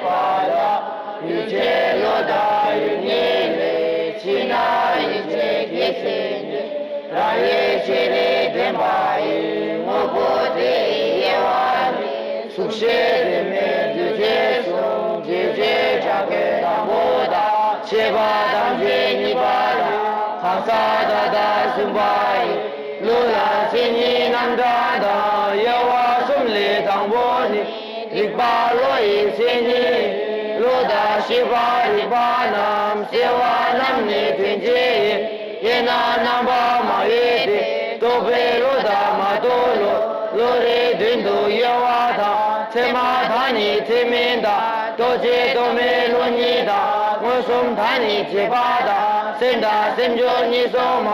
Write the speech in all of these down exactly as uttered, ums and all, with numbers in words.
པ་ལ། ཡུལ་ཆོས་བློ་དང་ཡུལ་གཉིས་ལས། ཕྱི་ནང་ཡུལ་ཆོས་གི་མཚན་ཉིད། རང་ཡུལ་ཕྱི་རིག་བདེན་པ་ཡིན། དངོས་པོ་དེ་ཡི་དབྱེ་བ་ནི། གཟུགས་ཤེས་དྲི་མེད་འདུ་བྱེད་གསུམ། རྗེས་བྱེད་དྲག་པོའི་དང་པོ་དང་། ཤེས་པ་ཐམས་ཅད་གཉིས་པ་དང་། གང་ཟག་བདག་དང་གསུམ་པ་ཡི། བློ་ལ་མཚན་ཉིད་རྣམ་གྲངས་དང་། དབྱེ་བ་གསུམ་ལས་དང་པོ་ནི། རིག་པ་བློ་ཡི་མཚན་ཉིད། བློ་དང་ཤེས་པ་རིག་པ་རྣམས། གསལ་བ་རྣམས་ནི་དོན་བྱེད་ཡིན། དབྱེ་ན་རྣམ་པ་མ་དབྱེ་སྟེ། རྟོག་པའི་བློ་དང་མ་རྟོགས་བློ། བློ་རིག་བདུན་དུ་དབྱེ་བ་དང་། ཚད་མ་དང་ནི་ཚད་མིན་དང་། རྟོག་བཅས་རྟོག་མེད་བློ་གཉིས་དང་། མངོན་སུམ་དང་ནི་རྗེས་དཔག་དང་། སེམས་དང་སེམས་བྱུང་གཉིས་སོ་མ།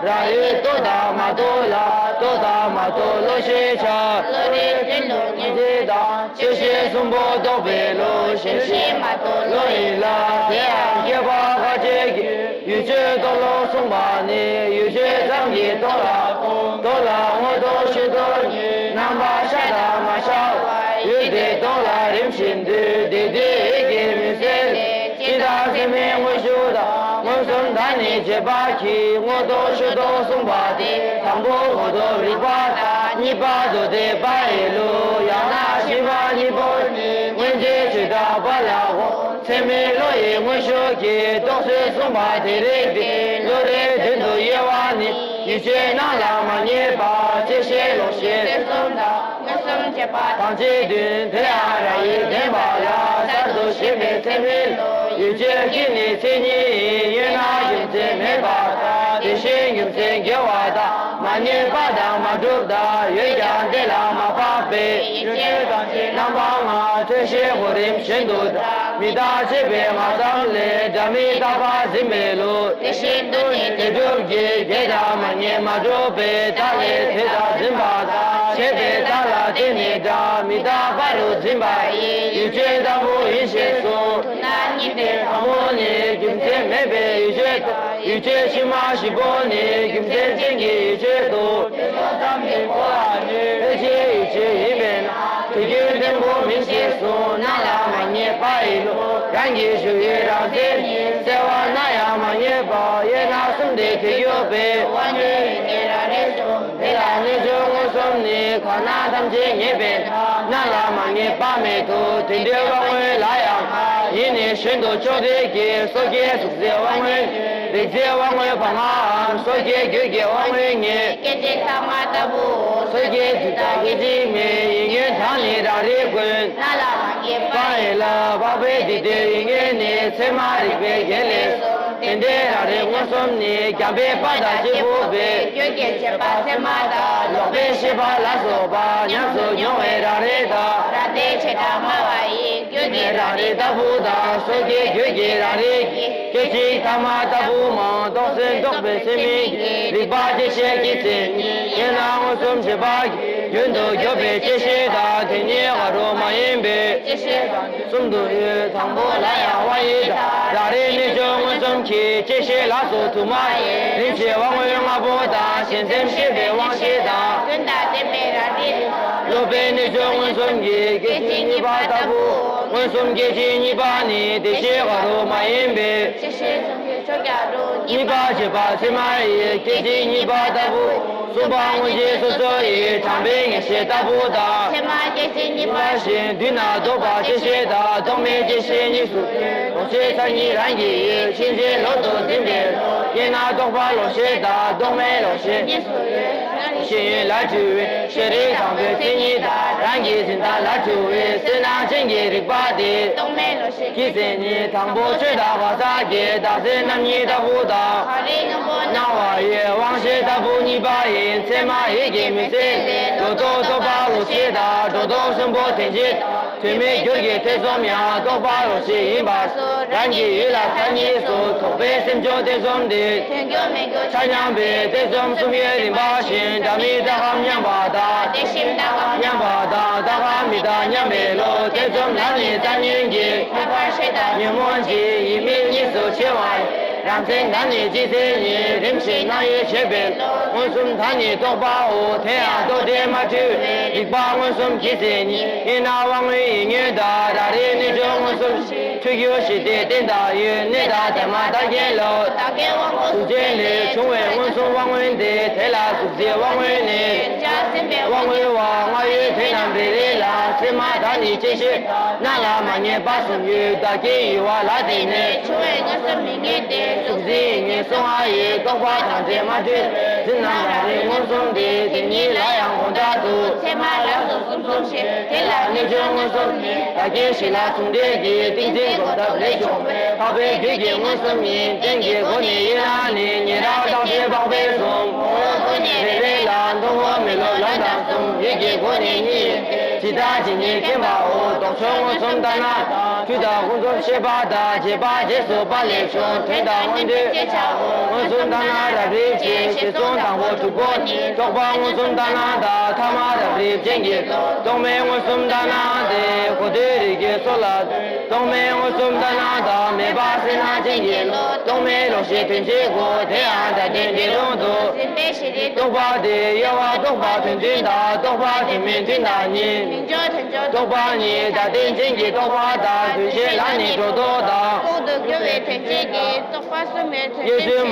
རང་ཡུལ་རྟོགས་དང་མ་རྟོགས་ལ། རྟོགས་དང་མ་རྟོགས་བློ་ཞེས་བྱ། བློ་རིག་བདུན་དུ་ངེས་འཛིན་དང་། ཆོས་ཤེས་གསུམ་པོ་རྟོགས་པའི་བློ། གཞན་ཤེས་མ་རྟོགས་བློ་ཡིན་ལ། དེ་ཡང་རྒྱས་པ་ཁ་ཅིག་གིས། ཡུལ་ཆོས་རྟོགས་ལོག་གསུངས་པ་ནི། ཡུལ་ཆོས་ཙམ་གྱིས་རྟོགས་ལ་གོ། རྟོགས་ལ་དངོས་རྟོགས་ཕྱིར་རྟོག་གཉིས། རྣམ་པར་ཤར་དང་མ་ཤར་བ། ཡུལ་དེ་རྟོགས་ལ་རིམ་བཞིན་དུ། དེ་དུས་ཡིད་ཀྱི་མུན་སེལ་ལས། སྤྱི་དང་སེམས་མེད་དངོས་ཤུགས་དང་། མངོན་སུམ་དང་ནི་རྗེས་དཔག་གིས། དངོས་རྟོགས་ཕྱིར་རྟོག་གསུངས་པ་སྟེ། དང་པོ་འོག་ཏུ་རིག་པ་དང་། གཉིས་པ་མདོ་སྡེ་པ་ཡི་བློ། ཡང་ན་ཤེས་པ་གཉིས་པོ་ནི། སྔོན་རྗེས་བྱེ་བྲག་པ་ལ་གོ། ཚད་མའི་བློ་ཡི་དངོས་ཤུགས་ཀྱིས། རྟོགས་ཚུལ་གསུངས་པ་དེ་རིགས་ཏེ། བློ་རིག་བདུན་དུ་དབྱེ་བ་ནི། ཡུལ་ཆོས་སྣང་ལ་མ་ངེས་པ། བཅད་ཤེས་ལོག་ཤེས། ཐེ་ཚོམ་དང་། མངོན་སུམ་བྱེད་པ་དང་བཅས་བདུན། དེ་ཡང་རང་ཡུལ་བདེན་པ་ལ། གསར་དུ་ཞེན་པའི་ཚད་མའི་བློ། ཡུལ་ཆོས་ཀྱི་ནི་མཚན་ཉིད་ཡིན། དབྱེ་ན་རྒྱུ་མཚན་མེད་པ་དང་། དེ་བཞིན་རྒྱུ་མཚན་དགེ་བ་དང་། མ་ངེས་པ་དང་མ་གྲུབ་དང་། ཡོད་ཀྱང་དེ་ལ་མ་བབ་པའི། ཡུལ་ཆོས་དང་བཅས་རྣམ་པ་ལྔ། ཐོས་ཤེས་གོ་རིམ་བཞིན་དུ་འདྲ། མི་རྟག་ཅེས་པའི་ངག་ཙམ་ལས། སྒྲ་མི་རྟག་པ་འཛིན་པའི་བློ། དེ་བཞིན་དུ་ནི་དེ་སྒྲུབ་ཀྱི། དགེ་དང་མ་ངེས་མ་གྲུབ་པའི། རྟགས་ལས་དེ་དག་འཛིན་པ་དང་། བྱས་པའི་རྟགས་ལ་བརྟེན་ནས་འདྲ། མི་རྟག་པ་རུ་འཛིན་པ་ཡི། ཡུལ་ཆོས་ལྟ་བུ་ཡིན་ཞེས་གསུངས། དུ་ན་གཉིས་ཏེ། དང་པོ་ནི། རྒྱུ་མཚན་མེད་པའི་ཡུལ་ཆོས་དང་། ཡུལ་ཆོས་ཕྱི་མ་བཞི་པོ་ནི། རྒྱུ་མཚན་ཅན་གྱི་ཡུལ་ཆོས་དང་། དེ་ཚོ་ཙམ་གྱིས་གོ་བ་ནི། ཕལ་ཆེར་ཡུལ་ཆོས་ཡིན་པས་ན། དེ་རྒྱུན་བརྟན་པོ་མིན་ཞེས་གསུངས། སྣང་ལ་མ་ངེས་པ་ཡི་བློ། རང་གི་བཞུགས་ཡུལ་རང་མཚན་ཉིད། གསལ་བ་སྣང་ཡང་མ་ངེས་པ། དབྱེ་ན་གསུམ་སྟེ་དེ་གྱུར་པའི། དབང་ཡུལ་ཡུལ་ཉིད་རང་རིག་གསུམ། དེ་ལ་གནས་ཚུལ་མངོན་སུམ་ནི། གང་སྣང་ཐམས་ཅད་ངེས་པས་ན། སྣང་ལ་མ་ངེས་པ་མེད་དོ། དེ་འདྲའི་དབང་མངོན་ལ་ཡང་སྔ། ཡིད་ནི་གཞན་དུ་ཕྱོགས་འདོད་ཀྱི། སོ་སྐྱེའི་གཟུགས་མཚན་དབང་མངོན་ཉིད། རིག་མཚན་དབང་མངོན་བར་སྔའམ། སོ་སྐྱེའི་རྒྱུད་ཀྱི་དབང་མངོན་ཉིད། སྐད་ཅིག་ཐ་མ་ལྟ་བུའོ། སོ་སྐྱེའི་དུས་མཐའ་སྐད་ཅིག་མིན། ཡིད་མངོན་དང་ནི་རང་རིག་ཀུན། སྣང་ལ་མ་ངེས་པ་ཡིན་ལ། འཕགས་པའི་འདི་ལྟའི་ཡིད་མངོན་ནི། ཚད་མ་རིག་པའི་རྒྱན་ལས་གསུངས། དེ་འདྲའི་རང་རིག་མངོན་སུམ་ནི། རྒྱང་འཕེན་པ་དང་གཅིག་པུ་པས། རྒྱུད་ཀྱི་བྱེད་པ་ཚད་མ་དང་། ལོག་པའི་ཤེས་པ་ལ་སོགས་པ། ཉམས་སུ་མྱོང་བའི་རང་རིག་དང་། རང་སྡེ་བྱེ་བྲག་སྨྲ་བ་ཡིས། རྒྱུད་ཀྱི་རང་རིག་ལྟ་བུ་དང་། སོ་སྐྱེའི་རྒྱུད་ཀྱི་རང་རིག་གི། སྐད་ཅིག་ཐ་མ་ལྟ་བུ་མང་། རྟོགས་ཟིན་རྟོགས་པའི་ཚད་མིན་གྱི། རིག་པ་བཅད་ཤེས་ཀྱི་མཚན་ཉིད། དབྱེ་ན་མངོན་སུམ་བྱེད་པ་གི། རྒྱུན་དུ་འཇོག་པའི་བཅད་ཤེས་དང་། དེ་གཉིས་ག་རུ་མ་ཡིན་པའི། བཅད་ཤེས་དང་། གསུམ་དུ་ཡོད། དང་པོ་ལ་ཡང་དབང་ཡུལ་དང་། རང་རིག་གནས་ཆོས་མངོན་སུམ་གྱི། བཅད་ཤེས་ལ་སོགས་དུ་མ་ཡིན། རིམ་བཞིན་དབང་མངོན་ལྔ་པོ་དང་། གཞན་སེམས་ཤེས་པའི་དབང་ཤེས་དང་། རྒྱུན་དང་བརྟེན་པའི་རང་རིག་དང་། སློབ་པའི་གནས་ཆོས་མངོན་སུམ་གྱི། སྐད་ཅིག་གཉིས་པ་ལྟ་བུ། མངོན་སུམ་སྐད་ཅིག་གཉིས་པ་ནི། དེ་བཞིན་ག་རུ་མ་ཡིན་པའི། བཅད་ཤེས་གསུམ་གྱི་ཕྱོགས་རྒྱ་རུ། གཉིས་པ་བྱེད་པ་ཚད་མ་ཡི། སྐད་ཅིག་གཉིས་པ་ལྟ་བུ། གསུམ་པ་མངོན་རྗེས་སོ་སོ་ཡི། དྲངས་པའི་ངེས་ཤེས་ལྟ་བུ་དང་། ཚད་མ་སྐད་ཅིག་གཉིས་པ་བཞིན། མདུན་ན་ལྡོག་པ་བཅད་ཤེས་དང་། རྟོག་མེད་བཅད་ཤེས་གཉིས་སུ་ཡོད། ལོག་ཤེས་མཚན་ཉིད་རང་གི་ཡུལ། ཕྱིན་ཅི་ལོག་ཏུ་འཛིན་པའི་བློ། དབྱེ་ན་རྟོག་པ་ལོག་ཤེས་དང་། རྟོག་མེད་ལོག་ཤེས་གཉིས་སུ་ཡོད། ཤེས་ཡུལ་ལ་འཁྲུལ་བའི་ཤེས་རིག་དྲངས་པའི་མཚན་ཉིད་དང་། རང་གི་འཛིན་སྟངས་ལ་འཁྲུལ་བའི་བསོད་ནམས་ཅན་གྱི་རིག་པ་སྟེ། རྟོག་མེད་ལོག་ཤེས་ཀྱི་མཚན་ཉིད། དང་པོ་ཆོས་དང་བག་ཆགས་ཀྱི། བདག་འཛིན་རྣམ་གཉིས་ལྟ་བུ་དང་། གང་རིག་སྔོན་པོ་སྣང་བ་ཡི། དབང་ཤེས་ལྟ་བུ་གཉིས་པ་ཡིན། ཚད་མ་ཡིད་ཀྱི་མུན་སེལ་ལས། ལོག་རྟོག་རྟོག་པ་ལོག་ཤེས་དང་། སྒྲོ་འདོགས་གསུམ་པོ་དོན་སྤྱི་དང་། དོན་མེད་འགྱུར་གྱི་ཐེ་ཚོམ་ཡང་། རྟོག་པ་ལོག་ཤེས་ཡིན་པ་སོགས། རང་གི་ཡུལ་ལ་མཚན་ཉིད་སོགས། དོགས་པའི་སེམས་བྱུང་ཐེ་ཚོམ་འདི། དོན་འགྱུར་མེད་འགྱུར་ཆ་མཉམ་པའི་ཐེ་ཚོམ་གསུམ་ཡོད་རིམ་པ་བཞིན། སྒྲ་མི་རྟག་གམ་མཉམ་པ་དང་། དེ་བཞིན་རྟག་གམ་མཉམ་པ་དང་། རྟག་གམ་མི་རྟག་མཉམ་པའི་བློ། ཐེ་ཚོམ་ལ་ནི་རྩ་ཉིད་ཀྱིས། ཁྱད་པར་ཤེས་དང་ཉོན་མོངས་ཀྱིས། ཡིན་མིན་གཉིས་སུ་ཕྱེ་བ་ཡིན། རང་མཚན་དང་ནི་སྤྱི་མཚན་གཉིས། རིམ་བཞིན་སྣང་ཡུལ་བྱེད་པའི་བློ། མངོན་སུམ་དང་ནི་རྟོག་པའོ། དེ་ཡང་རྟོག་བྲལ་མ་འཁྲུལ་བའི། རིག་པ་མངོན་སུམ་སྤྱི་མཚན་ཉིད། དབྱེ་ན་དབང་མངོན་ཡིད་མངོན་དང་། རང་རིག་གནས་བྱུང་མངོན་སུམ་གཞི། འཁྲུལ་རྒྱུ་ཞི་བདེ་རྟེན་དང་ཡུལ། གནས་དང་དེ་མ་བདག་རྐྱེན་བློ། བདག་རྐྱེན་དབང་པོ་གཟུགས་ཅན་ལས། བྱུང་བའི་མངོན་སུམ་དབང་མངོན་ཏེ། དེ་ལ་གཟུགས་མཛེས་དབང་མངོན་ནི། དབང་མངོན་པ་ལྔ་ཡོད་དེ་རྣམས་རེ་རེ་ལ། མཚན་མ་དང་ནི་བཅད་ཤེས་དང་། སྣང་ལ་མ་ངེས་པ་གསུམ་ཡོད། བདག་རྐྱེན་ཡུལ་བ་ལ་བརྟེན་ནས། བྱུང་བའི་མངོན་སུམ་མི་ངེས་ཏེ། གཟུགས་འཛིན་ཡིད་ངེས་སོ་ལྔ་ཡོད། རྟོག་པ་དང་བྲལ་མ་འཁྲུལ་བའི། འཛིན་རྣམ་རང་རིག་མངོན་སུམ་སྟེ། དེ་ཉིད་ལ་ཡང་གོང་ལྟར་དུ། མཚན་མ་ལ་སོགས་གསུམ་གསུམ་བཤད། དེ་ལ་གནས་བྱུང་མངོན་སུམ་ཉིད། བདག་རྐྱེན་གཞི་ལ་ཟུང་འབྲེལ་གྱི། ཏིང་འཛིན་སྒོམ་ཐབས་ལས་བྱུང་བའི། འཕགས་པའི་རྒྱུད་ཀྱི་མངོན་སུམ་ཉིད། རྟེན་གྱི་སྒོ་ནས་དབྱེ་ན་ནི། ཉེ་རབ་རྟག་ཆད་འཕགས་པའི་གསུམ། ངོ་བོའི་སྒོ་ནས་རེ་རེ་ལ། མཐོང་བ་མི་སློབ་ལམ་དང་གསུམ། ཡུལ་གྱི་སྒོ་ནས་གཉིས་ཡིན་ཏེ། ཇི་ལྟར་ཇི་སྙེད་མཁྱེན་པའོ། ལྡོག་ཕྱོགས་མངོན་སུམ་ལྟར་སྣང་དང་། འཁྲུལ་དང་ཀུན་རྫོབ་ཤེས་པ་དང་། རྗེས་དཔག་རྗེས་སུ་དཔག་ལས་བྱུང་། དོན་དང་དངོས་དོན་ཅེས་བྱའོ། མངོན་སུམ་ལྟར་སྣང་རབ་རིབ་ཅན། ཞེས་གསུངས། དང་པོ་དྲུག་པོ་ནི། རྟོག་པ་མངོན་སུམ་ལྟར་སྣང་དང་། ཐ་མ་རབ་རིབ་ཅན་གྱི་བློ། རྟོག་མེད་མངོན་སུམ་ལྟར་སྣང་སྟེ། གོ་དོན་རིགས་ཀྱི་ཚོགས་ལ། རྟོག་མེད་མངོན་སུམ་ལྟར་སྣང་དང་། མེད་པ་གསལ་སྣང་ཅན་གྱི་བློ། རྟོག་མེད་ལོག་ཤེས་དོན་བྱེད་སྒོ། དེ་ཡང་སྒྲ་དོན་འདྲེས་རུང་དུ། འཛིན་པའི་ཤེས་རིག་རྟོག་པ་སྟེ། དབྱེ་བ་རྟོག་པ་དོན་མཐུན་དང་། རྟོག་པ་དོན་མི་མཐུན་དང་གཉིས། མིང་འཇོག་དོན་འཇོག་རྟོག་པ་གཉིས། སྒྲ་དོན་ཅན་གྱི་རྟོག་པ་དང་། དོན་བྱེད་ལ་ནི་སྒྲོ་འདོགས་དང་། ལྐོག་ཏུ་གྱུར་པའི་དོན་བྱེད་ཀྱི་རྟོག་པ་གསུམ་ཡོད། དོན་མཐུན་བྱེད། གཞན་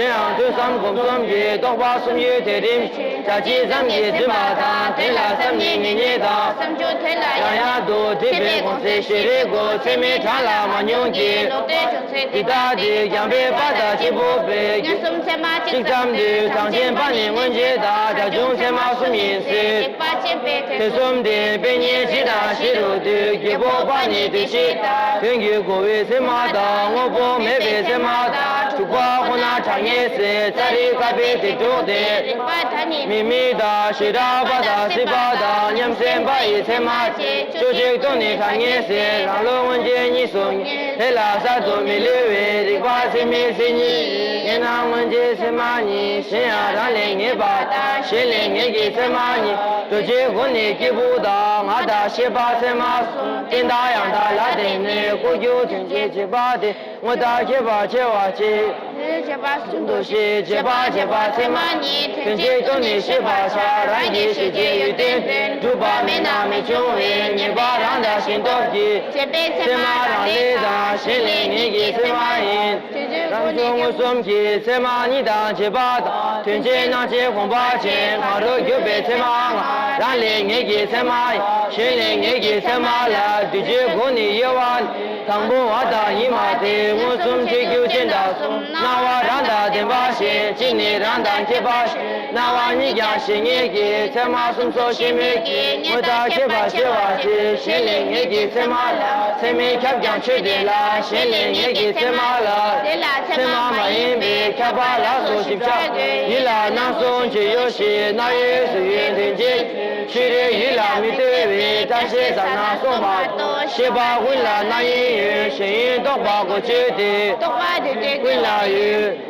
ཡང་ཐོས་བསམ་སྒོམ་གསུམ་གྱི་རྟོག་པ་གསུམ་ཡོད་དེ། རིམ་བཞིན་སྒྲ་སྤྱི་ཙམ་གྱིས་འཛིན་པ་དང་། དོན་ལ་བསམ་གྱིས་མི་རྙེད་དང་། བསམ་བྱུང་དོན་ལ་ཡང་ཡང་དུ་འདྲེས་པའི་གོང་ཚད་ཤེས་རིག་གོ། ཚད་མའི་གྲངས་ལ་མང་ཉུང་གི་ལོག་ལྟའི་བྱུང་ཚད་དེ་ལྟ་སྟེ། རྒྱང་འཕེན་པ་དང་གཅིག་པུ་པའི་མངོན་སུམ་ཚད་མ་གཅིག་ཙམ་དུ། གྲངས་ཅན་པ་ནི་མངོན་རྗེས་དང་། སྒྲ་བྱུང་ཚད་མ་གསུམ་ཡིན་ཟེར། རིག་པ་ཅན་པའི་དོན་གསུམ་སྟེ། དཔེ་རྙིང་སྤྱི་དང་བཞི་རུ་འདོད། རྒྱལ་པོ་པ་ནི་དོན་བྱེད་དང་། དོན་གྱི་གོ་བའི་ཚད་མ་དང་། དངོས་པོ་མེད་པའི་ཚད་མ་དང་། དྲུག་པ་ཁོ་ན་གྲངས་ངེས་ཟེར། རྩ་རིག་བཀའ་པའི་དེ་དྲུག་སྟེ། རིག་པ་དང་ནི། མིག་མིག་དང་ཞི་རགས་པ་དང་སྲིད་པ་དང་། མཉམ་སེམས་པ་ཡི་ཚད་མ་བཅས། བཅུ་གཅིག་སྟོང་ནི་གྲངས་ངེས་ཟེར། རང་ལུགས་མངོན་རྗེས་གཉིས་སུ་ངེས། དེ་ལ་གསར་དུ་མི་བསླུ་བའི། རིག་པ་ཚད་མའི་མཚན་ཉིད་ཡིན། དབྱེ་ན་མངོན་རྗེས་ཚད་མ་ཉིད། གཞན་ཡང་རང་ལས་ངེས་པ་དང་། གཞན་ལས་ངེས་ཀྱི་ཚད་མ་གཉིས། རྡོ་རྗེའི་སྒོ་ནས་སྐྱེས་བུ་དང་། ངག་དང་ཤེས་པ་ཚད་མ་གསུམ། རྟེན་དང་ཡང་དག་ལ་བརྟེན་ནས། བསྐོར་གྱུར་དོན་བྱེད་བྱེད་པ་སྟེ། དངོས་བཏགས་ཁྱད་པར་ཕྱེ་བ་བྱེད། དོན་བྱེད་པ་གསུམ་དུ་ཤེས། བྱེད་པ་བྱེད་པ་ཚད་མ་གཉིས། དོན་བྱེད་དོན་ནི་ཤེས་པར་བྱ། རང་གི་ཤེས་བྱའི་ཡུལ་དོན་དོན་གྲུབ་པ་མེད་ན་མི་འབྱུང་བས། ངེས་པ་རང་དང་གཞན་སྟོབས་ཀྱིས། བྱེད་པའི་ཚད་མ་རང་ལས་དང་། གཞན་ལས་ངེས་ཀྱི་ཚད་མ་ཡིན། རང་བྱུང་མངོན་སུམ་གྱི་ཚད་མ་གཉིས་དང་། བྱེད་པ་དང་དོན་བྱེད་སྣང་མཆེད་གོམས་པ་ཅན། གང་རུང་གྱུར་པའི་ཚད་མ་ལྔ། རང་ལས་ངེས་ཀྱི་ཚད་མ་ཡིན། གཞན་ལས་ངེས་ཀྱི་ཚད་མ་ལ། རྡོ་རྗེའི་སྒོ་ནས་དབྱེ་བ་ནི། དང་པོ་བ་དང་ཡིད་མ་བདེ། མངོན་སུམ་ཕྱེད་རྒྱུ་ཅན་དང་གསུམ། སྣང་བ་རང་དང་ལྡན་པ་ཞེས། གཅིག་ནི་རང་དང་ཁྱད་པར་ཞེས། སྣང་བ་གཉིས་ཀྱང་གཞན་ངེས་ཀྱི། ཚད་མ་གསུམ་སོགས་ཤེས་མོད་ཀྱི། དངོས་བཏགས་ཁྱད་པར་ཕྱེ་བ་བྱེད། གཞན་ལས་ངེས་ཀྱི་ཚད་མ་ལ། ཚད་མས་ཁྱབ་ཀྱང་ཆོས་དེ་ལ། གཞན་ལས་ངེས་ཀྱི་ཚད་མ་ལ། དེ་ལ་ཚད་མ་མ་ཡིན་པས་ཁྱབ་པ་ལ་སོགས་ཞིབ་ཆ་དགོས། ཡིད་ལ་སྣང་སོགས་ཅི་ཡོད་ཞེས། སྣང་ཡུལ་གཟུང་ཡུལ་དོན་བྱེད་ཕྱིར། ཕྱི་རོལ་ཡུལ་ལ་མི་ལྟོས་པའི། བཀྲ་ཤིས་ཟ་སྣང་སོགས་མ་གཏོགས། ཤེས་པ་ཀུན་ལ་སྣང་ཡུལ་ཡོད། གཞན་ཡུལ་རྟོག་པ་གོ་ཆོད་དེ། རྟོག་པ་དེ་དེ་ཀུན་ལ་ཡོད།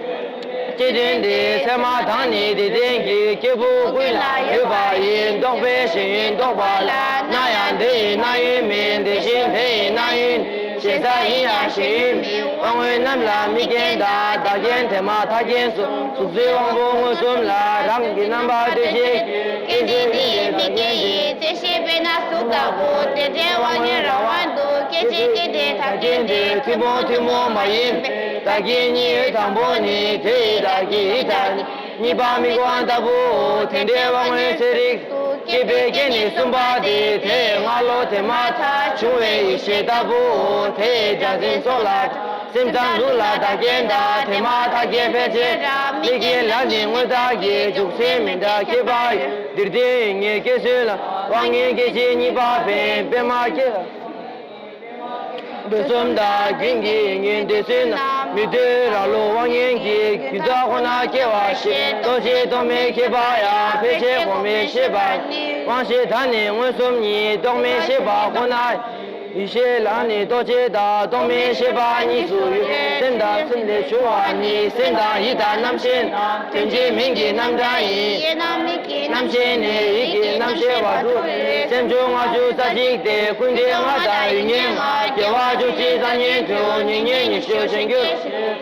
སྤྱི་དོན་དེ་ཚད་མ་དང་ནི་དེ་ལྡན་གྱི། སྐྱེས་བུ་ཀུན་ལ་ཡོད་པ་ཡིན། རྟོག་པས་གཞན་ཡུལ་རྟོག་པ་ལ། སྣང་ཡང་དེ་ཡི་སྣང་ཡུལ་མིན། དེ་བཞིན་དེ་ཡི་སྣང་ཡུལ་ནི། ཞེ་ས་ཡིན་ཡང་གཞན་ཡུལ་མིན། དབང་མངོན་རྣམས་ལ་དམིགས་རྐྱེན་དང་། བདག་རྐྱེན་དེ་མ་ཐག་རྐྱེན་གསུམ། གཟུགས་འཛིན་དབང་པོ་མངོན་སུམ་ལ། རང་གི་རྣམ་པ་ལྟོས་བཅས་ཀྱི། སྐད་ཅིག་དེ་ཡི་དམིགས་རྐྱེན་ཡིན། བཅད་ཤེས་དཔེར་ན་གཟུགས་ལྟ་བུ། དེ་འདྲའི་དབང་མངོན་རང་དབང་དུ། སྐད་ཅིག་སྐད་དེ་བདག་རྐྱེན་ཏེ། ཐུན་མོང་ཐུན་མོང་མ་ཡིན་པའི། བདག་རྐྱེན་གཉིས་ཡོད་དང་པོ་ནི། དེ་ཡི་བདག་གི་ཡིད་དང་ནི། གཉིས་པ་དམིགས་དབང་ལྟ་བུའོ། དེ་འདྲའི་དབང་མངོན་ཚན་རིག་ཏུ་སྐྱེས་པའི་རྐྱེན་ནི་གསུམ་པ་སྟེ། དེ་ཡི་སྔ་ལོགས་དེ་མ་ཐག་བྱུང་བའི་ཡིད་ཤེས་ལྟ་བུའོ། དེ་ཡི་སྒྲ་འཛིན་ཚོགས་ལ། སེམས་ཙམ་ལུགས་ལ་བདག་རྐྱེན་དང་། དེ་མ་ཐག་རྐྱེན་ཕལ་ཆེར་ར། དམིགས་རྐྱེན་ལ་ནི་དངོས་བཏགས་ཀྱི། འཇུག་ཚུལ་མི་འདྲ་ཁྱད་པར་ཡོད། འདིར་དེ་ཡིད་ངེས་སྐྱེ་ཚུལ་ལ། དབང་མངོན་སྐད་ཅིག་གཉིས་པ་ཕན། པདྨ་སྐྱེ། འདོད་གསུམ་དང་རྒྱུན་གྱི་ཡིད་ངེས་འདོད་ཚུལ་རྣམས། མི་ལྟོས་རང་ལུགས་དབང་མངོན་གྱི། རྒྱུ་དག་ཁོ་ན་སྐྱེ་བ་ཞེས། རྟོག་བཅས་རྟོག་མེད་ཁྱད་པར་ཡང་། ཕལ་ཆེར་གོང་མའི་ཤེས་པ་ནི། དབང་ཤེས་དང་ནི་མངོན་སུམ་གཉིས། རྟོག་མེད་ཤེས་པ་ཁོ་ན། ཡིད་ཤེས་ལ་ནི་རྟོག་བཅས་དང་། རྟོག་མེད་ཤེས་པ་གཉིས་སུ་ཡོད། སེམས་དང་སེམས་ལས་བྱུང་བ་ནི། སེམས་དང་ཡིད་དང་རྣམ་ཤེས་རྣམས། དོན་གཅིག་མིང་གི་རྣམ་གྲངས་ཡིན། ཡིད་ཀྱི་རྣམ་ཤེས་ནི་ཡིད་ཀྱི་རྣམ་ཤེས་པ་དྲུག་ཡིན། སེམས་བྱུང་ལྔ་བཅུ་རྩ་གཅིག་སྟེ། ཀུན་རྟེན་ལྔ་དང་ཡིད་གཉིས་ལྔ། དགེ་བ་བཅུ་གཅིག་རྩ་གཉིས་དྲུག་ཉེ་བརྙས་ཉི་ཤུ་གཞན་འགྱུར།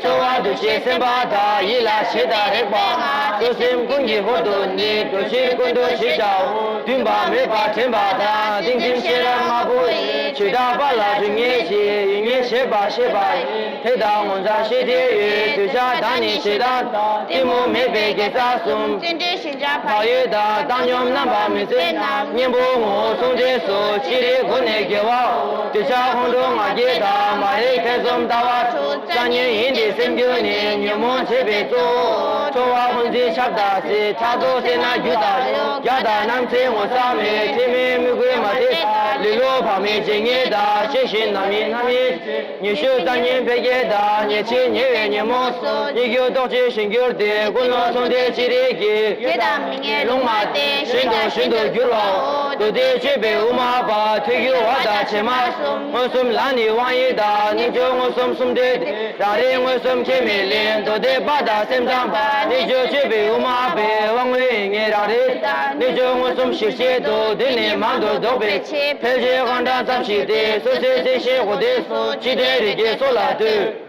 ཚོར་བ་འདུ་ཤེས་སེམས་པ་དང་། ཡིད་ལ་བྱེད་དང་རེག་པ་ལྔ། ཚོར་སེམས་ཀུན་གྱི་ཧོར་དུ་ནི། འགྲོ་ཕྱིར་ཀུན་ཏུ་བྱེད་བྱའོ། འདུན་པ་མོས་པ་དྲན་པ་དང་། གཏིང་ཐིམ་ཤེས་རབ་ལྔ་པོ་ཡིས། ཆོས་བདག་པ་ལ་རིག་ངེས་ཀྱི། ཡིད་ངེས་བྱེད་པ་ཤེས་པ་ཡིན། དེ་དག་ངོ་མཚར་ཤེས་བྱའི་ཡུལ། འདོད་ཆགས་དང་ནི་ཞེ་སྡང་དང་། གཏི་མུག་མེད་པའི་དགེ་རྩ་གསུམ། བརྩོན་འགྲུས་ཞེན་ཆགས་བག་ཡོད་དང་། བཏང་སྙོམས་རྣམ་པར་མི་འཚེ་རྣམས། གཉེན་པོ་ངོ་བོ་ཟུང་འབྲེལ་སོགས། ཅི་རིགས་སྒོ་ནས་དགེ་བའོ། འདོད་ཆགས་ཁོང་ཁྲོ་ང་རྒྱལ་དང་། མ་རིག་ཐེ་ཚོམ་ལྟ་བ་དྲུག། རྩ་ཉོན་ཡིན་ཏེ་སེམས་རྒྱུད་ནི། ཉོན་མོངས་བྱེད་པའི་གཙོ་བོའོ། ཁྲོ་བ་ཧོན་ཟིན་ཆབ་དང་སྲིད། ཕྲག་དོག་སེར་སྣ་རྒྱུ་དང་རླུང་། རྒྱ་དང་རྣམ་འཚེ་ངོ་ཚ་མེད། ཐེ་མེད་མི་དགོས་མ་ཐེ་དང་། ལེ་ལོ་བག་མེད་ཇེ་ཉེ་དང་། ཤེས་བཞིན་རྣམ་གཡེང་རྣམ་གཡེང་ཆེ། ཉི་ཤུ་རྩ་གཉིས་འཕེལ་རྒྱས་དང་། ཉེར་གཅིག་ཉེ་བའི་ཉོན་མོངས་སོགས། ཉེ་རྒྱུ་རྟོག་བཅས་ཞེན་གྱུར་ཏེ། ཀུན་སློང་ཚོང་འདུས་ཅི་རིགས་ཀྱིས། དགེ་དང་མི་དགེ་ལུང་མ་བསྟན། གཞན་དང་གཞན་དུ་འགྱུར་བའོ། མདོ་སྡེ་སྤྱོད་པའི་དབུ་མ་པ། ཐོས་རྒྱུ་བ་དང་བྱེ་སྨྲ་གསུམ། མངོན་སུམ་ལ་ནི་དབང་ཡོད་དང་། རྣལ་འབྱོར་མངོན་སུམ་གསུམ་འབྲེལ་ཏེ། རང་རིག་མངོན་སུམ་ཁས་མི་ལེན། མདོ་སྡེ་པ་དང་སེམས་ཙམ་པ། རྣལ་འབྱོར་སྤྱོད་པའི་དབུ་མ་པས། དབང་མངོན་ཡོད་ངེས་རང་རིག་དང་། རྣལ་འབྱོར་མངོན་སུམ་ཞེས་བཤད་དོ། འདི་ནི་མང་དུ་བཟློག་པའི་ཕྱིར། ཕལ་ཆེར་དབང་དྲག་ཙམ་ཞིག་སྟེ། སོ་སོའི་རྩེ་ཤེས་གོ་བདེ་སོགས། ཅི་འདྲའི་རིགས་ཀྱི་སྲོག་ལ་ལྟོས།